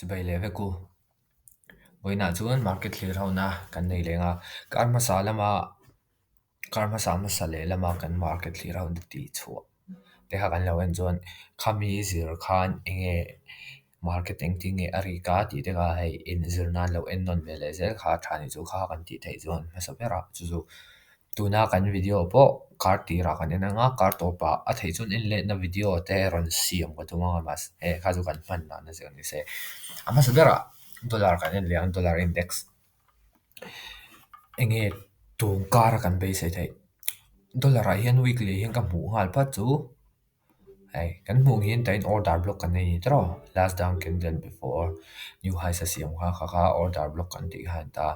Chibai leh vek u. Vawiinah chuan market thlir hona kan nei leng a, kar hmasa lama kar hmasa hmasa leh lama kan market thlir hona tih chhuah te kha kan lo en chuan khami zir khan eng nge market engtin nge a rik a tih te kha hei inzir nan lo en nawn ve leh zel kha a tha ni chu kha kan tih theih chuan hmasa berah chu chu. Tuna kan video pawh kar tirah kan en anga kar tawpah a theih chuan en letna video te rawn siam ka tum anga mahse kha chu kan hman dan a zir ni se. A hmasa berah dollar kan en leh ang dollar index enge tun kara kan beisei theih dollar ah hian weekly hian ka hmuh nghal phat chu. Hei kan hmuh hian tain order block kan nei ni tawh last down candle before new highs a siam kha kha kha order block kan tih kha a ni ta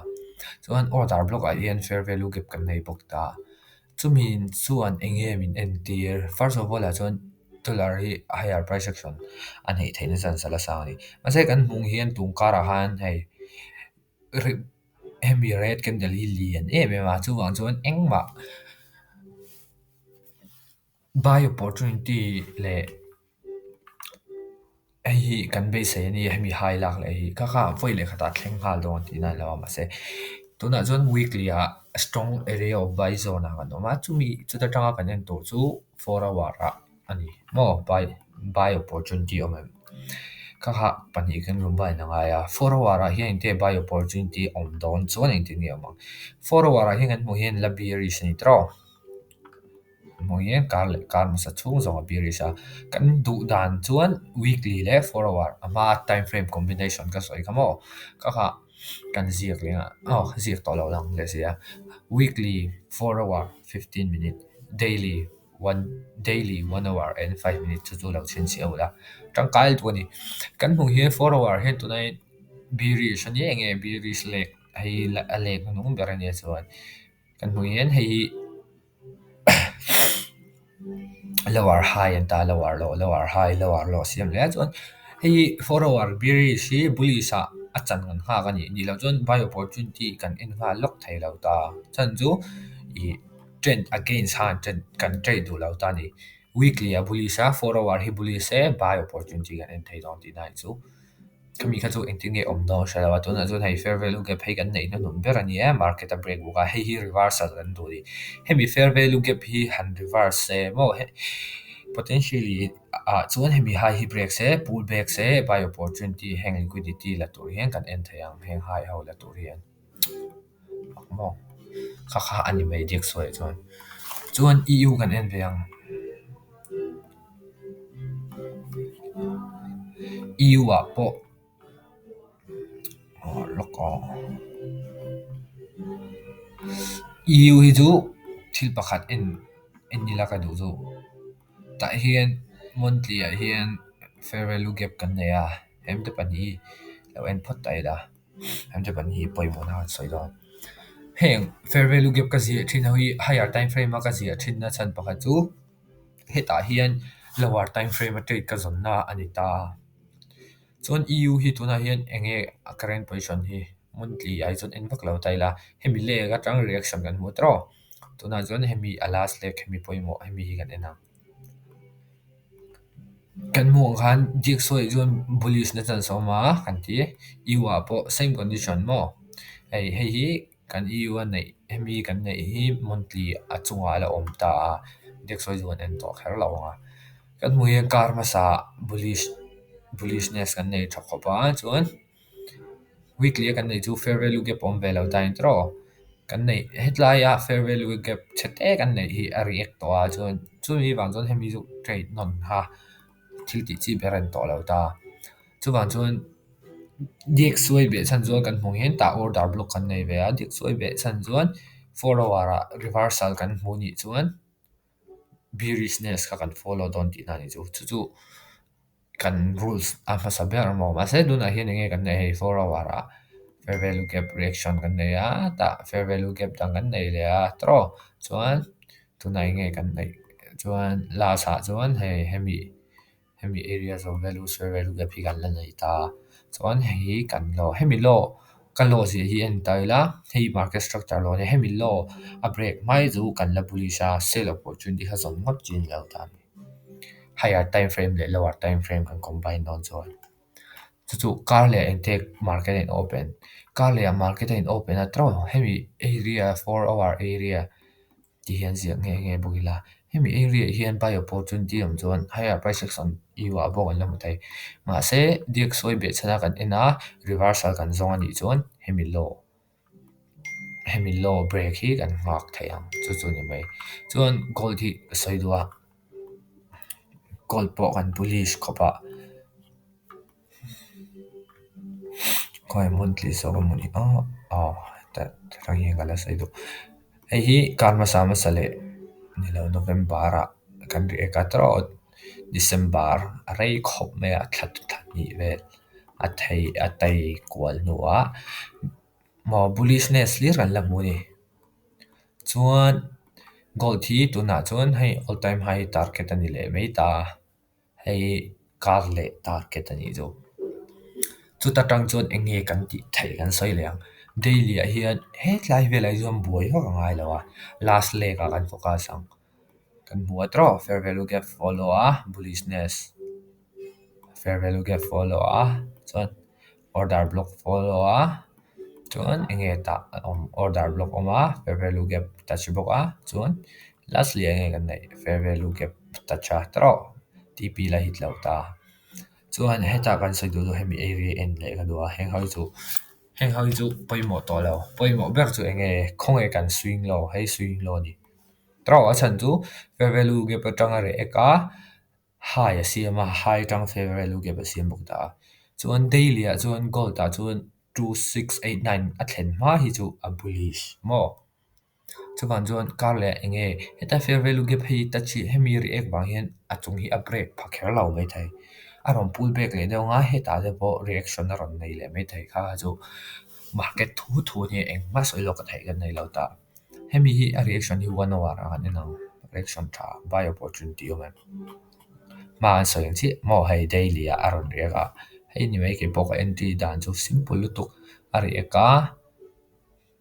chuan order block ah hian fair value gap kan nei bawk ta chumi chuan eng nge min entir first of all ah chuan dollar hi higher price action a neih theihna chance a la sang a ni mahse kan hmuh hian tun karah khan hei hemi red candle hi lian em em a chuvang chuan engmah. Buy opportunity leh hei hi kan beisei a ni hemi hai lak leh hi kha kha vawi leh khatah thleng nghal dawn tihna a ni lo a mahse tunah chuan weekly ah strong area of buy zone ah kan awm a chumi chuta tanga kan en tur chu four hour ah a ni maw buy buy opportunity a awm em kha kha pahnih kan combine a ngai a four hour ah hian engtin nge buy opportunity a awm dawn chuan engtin nge a awm ang four hour ah hian kan hmuh hian la bearish a ni tawh. Hmuh hian kar leh kar hmasa chhung zawng a bearish a, kan duh dan chuan weekly leh four hour a hma time frame combination ka sawi kha maw ka kha kan ziak leh a aw ziak tawh lo lang leh si a weekly four hour 15 minute daily one daily one hour and 5 minute chu chu lo chhinchhiah ula tangkai lutuk a ni kan hmuh hian four hour hian tunah hian bearish a ni eng nge bearish leg hei a leg hnung ber a nia chuan kan hmuh hian hei hi. Lower high an ta lower low lower high lower low a siam hle a chuan hei hi four hour bearish hi bullish ah a chan ngan nghak a nih nih loh chuan buy opportunity kan en nghal lawk thei lo ta chhan chu ih trend against khan trend kan trade duh lo ta a ni weekly ah bullish a four hour hi bullish e buy opportunity kan en thei dawn tihna hi chu. Khami kha chu engtin nge awm dawn hre lo a tunah chuan hei fair value gap hei kan neih hnuhnun ber a ni a market a break bawk a hei hi reversal kan duh a ni hemi fair value gap hi han reverse se maw potentially ah chuan hemi high hi break se pull back se buy opportunity heng liquidity la tur hian kan en thei ang heng high ho la tur hian maw kha kha a ni mai diak sawi chuan chuan E_U kan en ve ang. E_U ah pawh lawk aw E_U hi chu thil pakhat en en ila ka duh chu tah hian monthly ah hian fair value gap kan nei a hemte pahnih hi lo en phawt ta ila. Hemte pahnih hi pawimawhna an sawi dawn. Heng fair value gap ka ziah thin ho hi higher time frame a ka ziah thin na chhan pakhat chu hetah hian lower time frame a trade ka zawn na a ni ta. Chuan E_U hi tunah hian eng nge a current position hi monthly ah hi chuan en vak lo ta ila hemi leg atang reaction kan hmu tawh tunah chuan hemi a last leg hemi pawimawh hemi hi kan en ang. Kan hmuh ang khan jigsaw ah chuan bullish na chance a awm a kan ti E_U ah pawh same condition maw hei hei hi kan E_U a neih hemi kan neih hi monthly a chungah a la awm ta a jigsaw hi chu kan en tawh kher lo ang a kan hmuh hian kar hmasa bullish bullishness kan nei tha khawp a chuan. Weekly a kan neih chu fair value gap a awm ve lo ta in tawh kan neih hetlai a fair value gap chhe te kan neih hi a react tawh a chuan chumi vang chuan hemi chu trade nawn kha thil tih chi ber a ni tawh lo ta chuvang chuan D_X_Y beh chhan chuan kan hmuh hian tah order block kan nei ve a D_X_Y beh chhan chuan four hour ah reversal kan hmuh nih chuan bearishness kha kan follow dawn tihna a ni chu chu chu. Kan rules a hmasa ber maw mahse tunah hian eng nge kan neih hei four hour ah fair value gap reaction kan nei a tah fair value gap dang kan nei leh a tawh chuan tunah eng nge kan neih chuan last ah chuan hei hemi hemi areas of value fair value gap hi kan la nei ta chuan hei hi kan law hemi law ka law ziah hi a ni ta ila hei market structure law a nia hemi law a break hma hi chu kan la bullish a sell opportunity kha zawm ngawt chi a ni lo ta a ni. Higher time frame leh lower time frame kan combine dawn chuan. Chu chu kar leh engtik market a in open kar leh ah market a in open a tawng hemi area 4 hour area ti hian ziah nghe nghe bawk ila. Hemi area hian buy opportunity awm chuan higher price action EU ah pawh kan la hmu thei. Mahse DXY behchhan a kan en a, reversal kan zawng anih chuan hemi low break hi kan nghak thei ang. Chu chu ni mai. Chuan gold hi ka sawi duh a, gold pawh kan bullish khawp a. Khawi monthly zawk emaw ni a, aw tah hian ka la sawi duh. Hei hi kar hmasa hmasa leh nilo November ah kan react a tawh December a rei khawp mai a, thla thla hnih vel a thei a tai kual hnuah maw bullishness hlir kan la hmu a ni. Chuan gold hi tunah chuan hei all time high target a ni leh mai ta. Hei kar leh target a nih chu. Chuta tang chuan eng nge kan tih theih kan sawi leh ang. Daily ah hian hetlai velah hi chuan buai vak a ngai lo a, last leg ah kan focus ang. Kan hmu a tawh fair value gap follow a bullishness fair value gap follow a, chuan order block follow a, chuan eng nge tah a awm order block awm a, fair value gap touch bawk a, chuan lastly eng nge kan neih fair value gap touch a tawh TP la hit lo ta. Chuan hetah kan sawi duh chu hemi area en leh ka duh a, heng ho hi chu heng ho hi chu pawimawh tawh lo. Pawimawh ber chu eng nge khawnge kan swing low hei swing low a ni. Tawh a chhan chu fair value gap atanga react a, high a siam a, high atang fair value gap a siam bawk ta a. Chuan daily ah chuan gold ah chuan 2689 a thlen hma hi chu a bullish maw. Chuvang chuan kar leh eng nge heta fair value gap hei touch hi hemi react vang hian a chung hi a break pha kher lo mai thei. A rawn pull back leh deuh anga hetah te pawh reaction a rawn nei leh mai thei kha chu market thu thu ania engmah sawi lawk ka theih kan nei lo ta. Hemi hi a reaction hi 1 hour ah kan en ang. Reaction tha buy opportunity awm em. Hma an sawi ang chiah maw hei daily ah a rawn react a, hei ni mai keipawh ka entry dan chu simple lutuk a react a.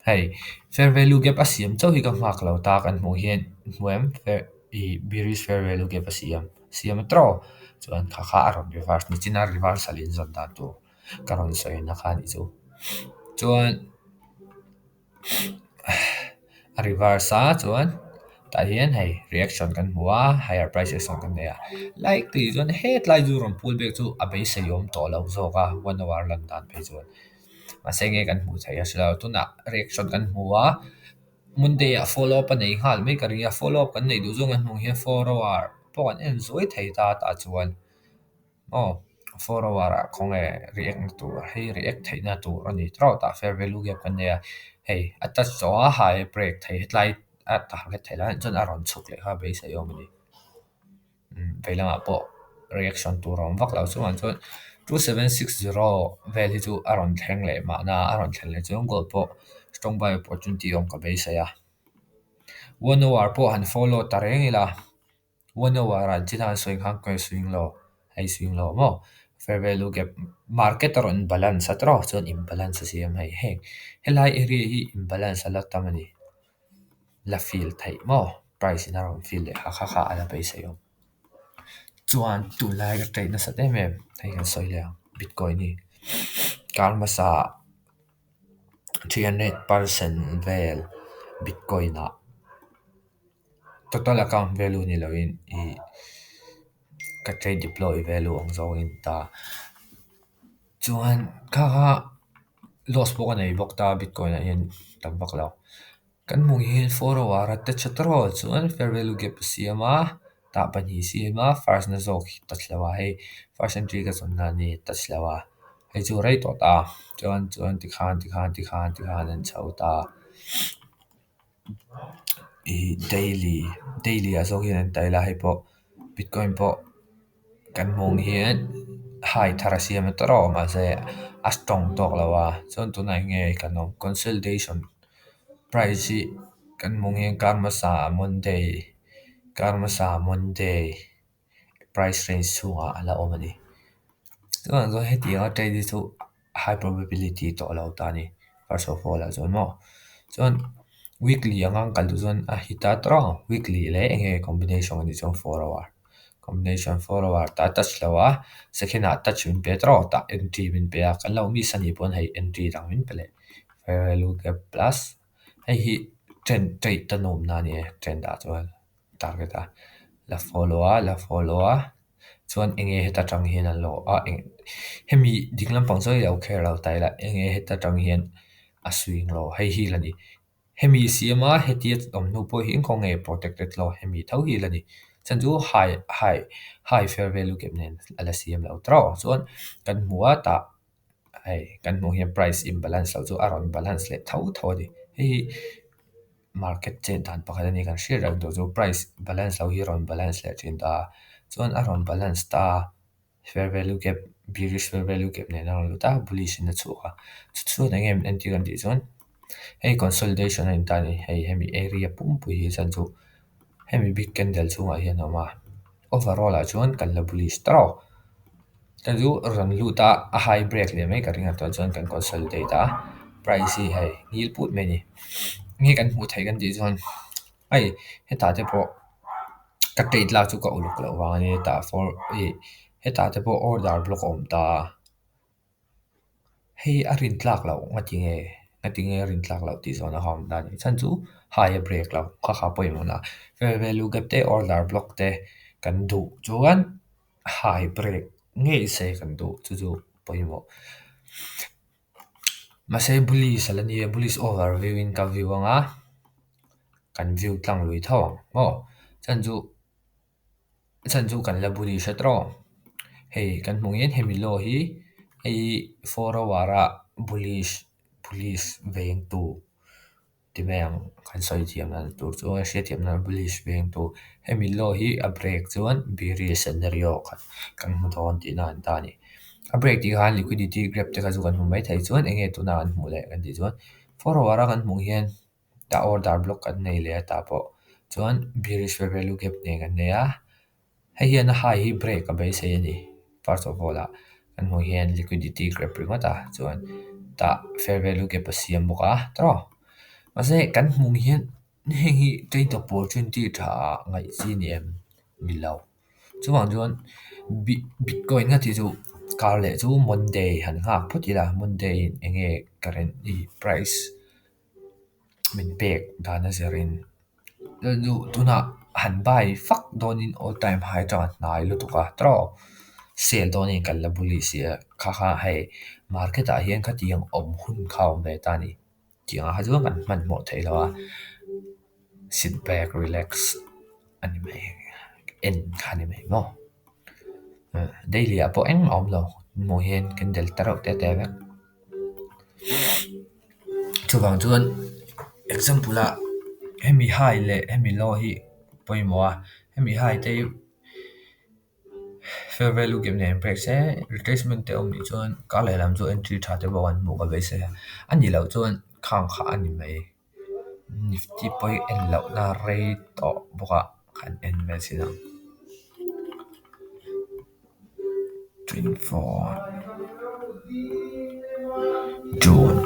Hei fair value gap a siam chauh hi ka nghak lo ta kan hmuh hian hmu em fair ih bearish fair value gap a siam siam a tawh chuan kha kha a rawn reverse nichina reversal in zawn dan tur ka rawn sawi na kha anih chu. Chuan a reverse a chuan tah hian hei reaction kan hmu a, higher price action kan nei a, likely chuan hetlai chu rawn pull back chu a beisei awm tawh lo zawk a 1 hour lan dan phei chuan. Mahse nge kan hmuh theih a hrelo tunah reaction kan hmu a, Monday ah follow up a nei nghal mai ka ring a, follow up kan neih duh zawng kan hmuh hian 4 hour pawh kan en zuai thei ta tah chuan aw 4 hour ah khawnge react na tur hei react theihna tur a ni tawh tah fair value gap kan nei a, hei a touch zawh a high break thei hetlai a target theih lai chuan a rawn chhuk leh kha beisei awm a ni. Vei lamah pawh reaction tur a awm vak lo chuvang chuan 2760 vel hi chu a rawn thleng leh mahna a rawn thlen leh chuan gold pawh strong buy opportunity awm ka beisei a. 1 hour pawh han follow ta reng ila 1 hour ah chin a sawi khan khawi swing low hei swing low maw fair value gap market a rawn balance a tawh chuan imbalance a siam hei heng helai area hi imbalance a la tam a ni. La fill theih maw price in a rawn fill leh kha kha kha a la beisei awm. Chuan tunlai ka trade nasat em em hei kan sawi leh ang bitcoin hi kar hmasa 300% vel bitcoin ah total account value ni loin ih ka trade deploy value ang zawngin ta. Chuan kha kha loss pawh ka nei bawk ta bitcoin ah hian tam vak lo. Kan hmuh hian 4 hour a touch a tawh chuan fair value gap a siam a, tah pahnih siam a, first na zawk hi touch lo a, hei first entry ka zawn na ani touch lo a, hei chu rei tawh ta chuan chuan tikhan tikhan tikhan tikhan an chho ta. Ih daily daily ah zawk hian an tail a, hei pawh bitcoin pawh kan hmuh ang hian high thar a siam a tawh mahse a strong tawk lo a, chuan tunah eng nge kan awm consolidation price hi kan hmuh ang hian kar hmasa Monday kar hmasa Monday price range chhungah a la awm a ni. Chuan chuan hetiang a trade hi chu high probability tawh lo ta a ni first of all ah chuan maw. Chuan weekly anga an kal duh chuan a hit a tawh weekly leh eng nge combination a nih chuan 4 hour. Combination 4 hour tah touch lo a, second ah touch min pe tawh tah entry min pe a, kan lo miss a nih pawn hei entry dang min pe leh. Fair value gap plus hei hi trend trade a nawmna a ni e, trend ah chuan target a la follow a, la follow a, chuan enge heta tang hian an lo a hemi ding lampang sawi lo kher lo ta ila enge heta tang hian a swing lo hei hi la ni. Hemi siama hetia awm hnu pawh hi khawnge protected lo hemi tho hi la ni. Chuan chu high high high fair value gap nen a la siam lo tawh chuan kan hmu a tah hei kan hmuh hian price imbalance lo chu a rawn balance leh tho tho a ni. Hei hi market chet dan pakhat a ni kan hriat reng tur chu price balance lo hi a rawn balance leh thin ta a, chuan a rawn balance ta a fair value gap bearish fair value gap nen a rawn lut a bullish in a chhuak a, chuan eng nge min entir kan tih chuan hei consolidation a intan a ni hei hemi area pumpui hi chuan chu hemi big candle chhungah hian a awm a, overall ah chuan kan la bullish tawk. Chuan chu rawn lut a a high break leh mai ka ring a tah chuan kan consolidate a price hi hei ngil put mai a ni. Nge kan hmuh theih kan tih chuan hei hetah te pawh ka trade lak chu ka uluk loh vang a ni hetah four ih hetah te pawh order block a awm ta a, hei a rin tlak loh ngati nge ngati nge a rin tlak loh tih zawhna kha a awm ta a ni. Chhan chu high a break lo kha kha pawimawh na fair value gap te order block te kan duh chuan high break ngei se kan duh chu chu pawimawh. Mahse bullish a la nia bullish overview in ka view ang a, kan view tlang lui tho ang maw chhan chu chhan chu kan la bullish a tawh hei kan hmuh hian hemi law hi hei 4 hour ah bullish bullish vengtu ti mai ang kan sawi thiam dan tur chu a hriat thiam nan bullish vengtu hemi law hi a break chuan bearish scenario khat kan hmu dawn tihna an ta a ni. A break tih khan liquidity grab te kha chu kan hmu maithei chuan eng nge tuna an hmuh leh kan tih chuan 4 hour a kan hmuh hian tah order block kan nei leh a tah pawh chuan bearish fair value gap nen kan nei a, hei hian a high hi break a beisei a ni first of all ah kan hmuh hian liquidity grab ringawt a chuan tah fair value gap a siam bawk a tawh mahse kan hmuh hian heng hi trade opportunity tha ah ngaih chi ni em ni lo. Chuvang chuan bitcoin nga tih chu kar leh chu monday han nghak phawt ila monday in eng nge current ih price min pek dan a zirin tunah han buy fak dawnin all time high atanga hnai lutuk a tawh sell dawnin kan la bullish si a kha kha hei market ah hian khatiang awm hun kha a awm ve ta a ni tiang ah kha chuan kan hmanhmawh theih lo a sit back relax a ni mai en kha a ni mai maw daily ah pawh engmah a awm lo hmuh hian candle te reuh te te vek chuvang chuan example ah hemi high leh hemi low hi pawimawh a hemi high te hi fair value gap nen break se retracement te awm nih chuan kar lehlam chu entry tha te pawh kan hmuh ka beisei a a nih loh chuan khang kha a ni mai nifty pawh hi en loh na rei tawh bawk a kan en vel sin ang 24 June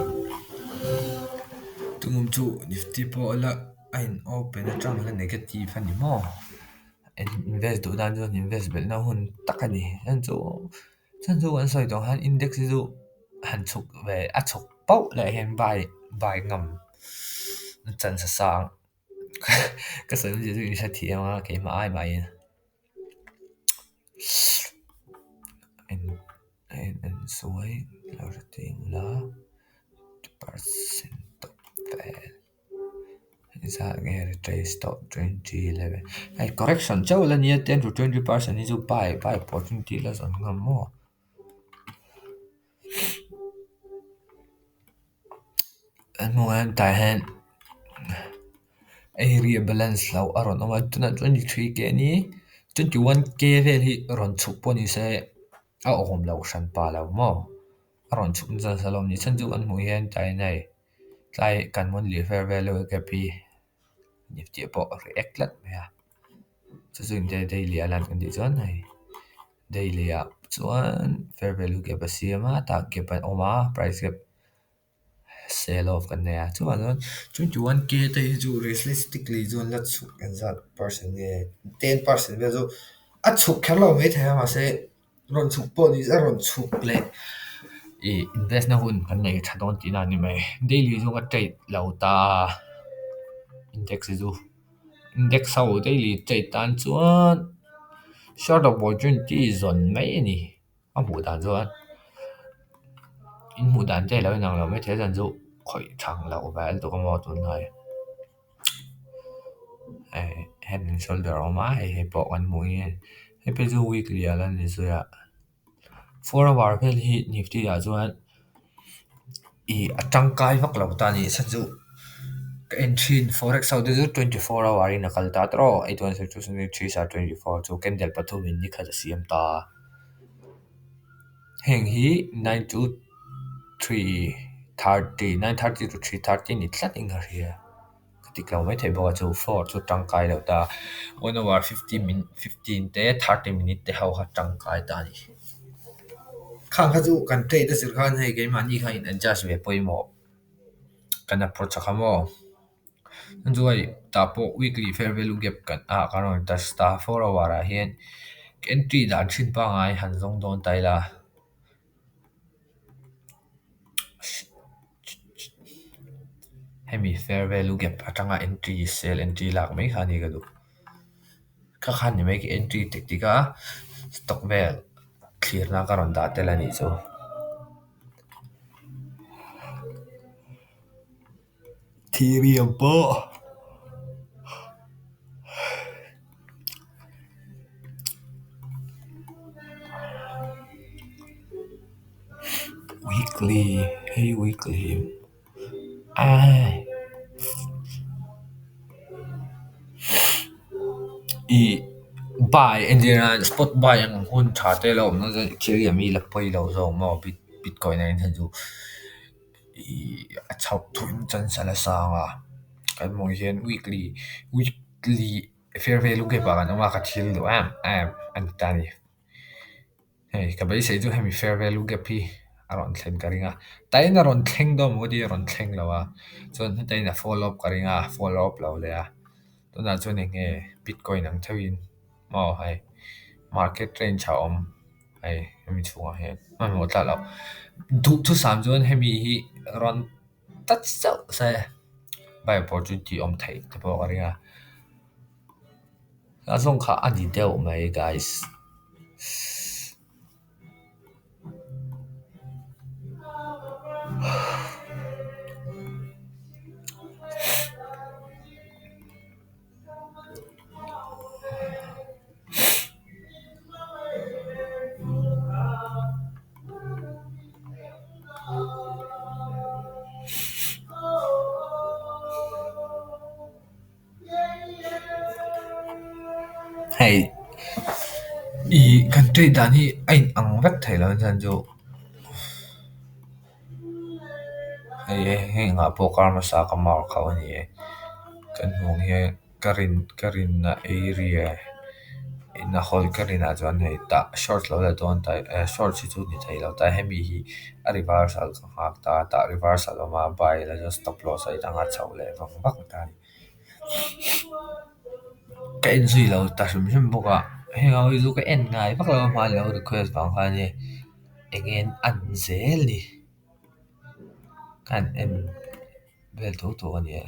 tungum chu nifty pawh la a in open atang la negative a ni maw invest duh nan chuan invest belhna hun tak a ni chuan chu kan sawi tawh khan index hi chu han chhuk ve a chhuk pauh leh hian buy buy ngam chance a sang ka sawi awmzia chu in hrethiam a keimah ai mahin en en sawi lo hrethiam ula percent tawp vel zat nge retrace tawh 20 11 hei correction chauh la nia 10 to 20% hi chu buy buy opportunity la zawn ngam maw. An hmuh hian tah hian area balance loh a rawn awm a tunah 23 k a ni 21 k vel hi rawn chhuk pawh ni se a awm loh hran pa lo maw a rawn chhuk nasa nasa hlawm a ni chhan chu kan hmuh hian tlai in hei tlai kan monthly fair value gap hi nifty ah pawh a react tlat mai a chu chu engtin nge daily a lan kan tih chuan hei daily ah chuan fair value gap a siam a tah gap a awm a price gap sell off kan nei a chuvang chuan 21 k te hi chu realistically chuan la chhuk engzat percent nge 10% vel chu. A chhuk kher lo maithei a mahse rawn chhuk pawh ni se a rawn chhuk leh ih invest na hun kan nei tha dawn tihna a ni mai. Daily chu ka trade lo ta a index chu index ho daily trade tan chuan short opportunity zawn mai a ni a hmuh dan chuan in hmuh dan te a lo inang lo maithei a chuan chu khawih thang loh vel tuk a maw tunlai. Head and shoulder a awm a hei hei pawh kan hmuh hi hei phei chu weekly ah lan ni zui a 4 hour vel hi nifty ah chuan ih a tangkai vak lo ta a ni chhan chu ka en thin forex ho te chu 24 hour in a kal ta tawh 8 1 6 2 7 3 star 24 chu candle pathum in ni khat a siam ta heng hi 9 to 3:30 9:30 to 3:30 ni tlat in ka hria ka tik lo maithei bawk a chu 4 chu tangkai lo ta 1 hour 15 min 15 te 30 minute te ho kha tangkai ta a ni khang kha chu kan trade a zir khan hei keimahni kha in adjust ve pawimawh kan approach a kha maw chu hei tah pawh weekly fair value gap kan ah kan rawn touch ta 4 hour ah hian entry dan thin pangai han zawng dawn ta ila. Hemi fair value gap atanga entry sell entry lak mai kha a ni ka duh kha khan ni mai ka entry tactic a stock vel thlirna ka rawn dah tel a nih chu. Ethereum pawh weekly hei weekly ai ih buy entirnan spot buy ang hun tha te lo awm na chuan ethereum hi la pawi lo zawk maw bitcoin aiin hei chu ih a chhoh thun chance a la sang a kan hmuh hian weekly weekly fair value gap ah kan awm a ka thil duh em em a ni ta a ni hei ka beisei chu hemi fair value gap hi a rawn thlen ka ring a tain a rawn thleng dawn maw ka ti a rawn thleng lo a chuan heta in a follow up ka ring a follow up lo leh a tunah chuan eng nge bitcoin ang theuhin maw hei market range a awm hei hemi chhungah hian hmanhmawh thlak loh duhthusam chuan hemi hi rawn touch chauh se buy opportunity awm theih te pawh ka ring a a zawng kha a ni deuh mai guys. Hei ih kan trade dan hi a in ang vek thei lo chuan chu hei hei engah pawh kar hmasa ka mark ho a ni e kan hmuh hian ka rin ka rinna area in a hawi ka rinah chuan hei tah short lo la dawn ta short hi chu ni thei lo ta hemi hi a reversal ka nghak ta tah reversal a awm a buy la chuan stop loss a inang a chho leh vang vang ta a ni. Ka en zui lo ta hrim hrim bawk a heng ho hi chu ka en ngai vak lo a hma lo request vang khan hei eng nge an zel ni ka han en vel tho tho a ni e.